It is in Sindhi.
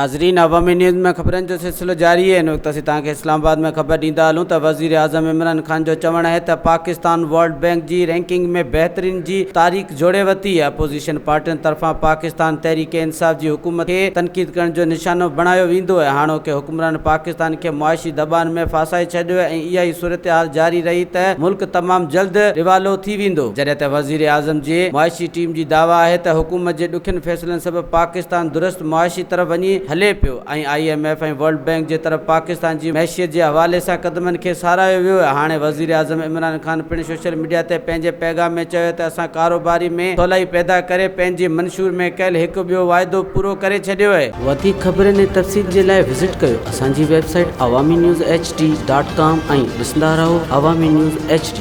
ناظرين عوامي نيوز ۾ خبرن جو سلسلو جاري آهي. هن وقت اسين توهان کي اسلام آباد ۾ خبر ڏيندا هلون ته وزيراعظم عمران خان جو چوڻ آهي ته پاڪستان ورلڊ بئنڪ جي رينڪنگ ۾ بهترين جي تاريخ جوڙي ورتي آهي. اپوزيشن پارٽين طرفان پاڪستان تحريڪ انصاف جي حڪومت کي تنقيد ڪرڻ جو نشانو بڻايو ويندو آهي. هاڻوڪي حڪمرانن پاڪستان کي معاشي ڌٻان ۾ ڦاسائي ڇڏيو آهي ۽ اها ئي صورتحال جاري رهي ته ملڪ تمام جلد ڏيوالو ٿي ويندو. جڏهن ته وزيراعظم جي معاشي ٽيم جي دعويٰ آهي ته حڪومت جي ڏکين فيصلن سبب پاڪستان درست معاشي طرف وڃي هلي پيو ۽ I M F ۽ world bank جي طرف پاڪستان جي معيشت جي حوالي سان قدمن کي ساراهيو ويو آهي. هاڻي وزيراعظم عمران خان پڻ سوشل ميڊيا تي پنهنجي پيغام ۾ چيو ته اسان ڪاروباري ۾ سولائي پيدا ڪري پنهنجي منشور ۾ ڪيل هڪ ٻيو واعدو پورو ڪري ڇڏيو آهي. وڌيڪ خبرن ۽ تفصيل جي لاء وزٽ ڪيو اسان جي website Awami news H D dot com ۽ ڏسندا رهو عوامي نيوز ايڇ ڊي.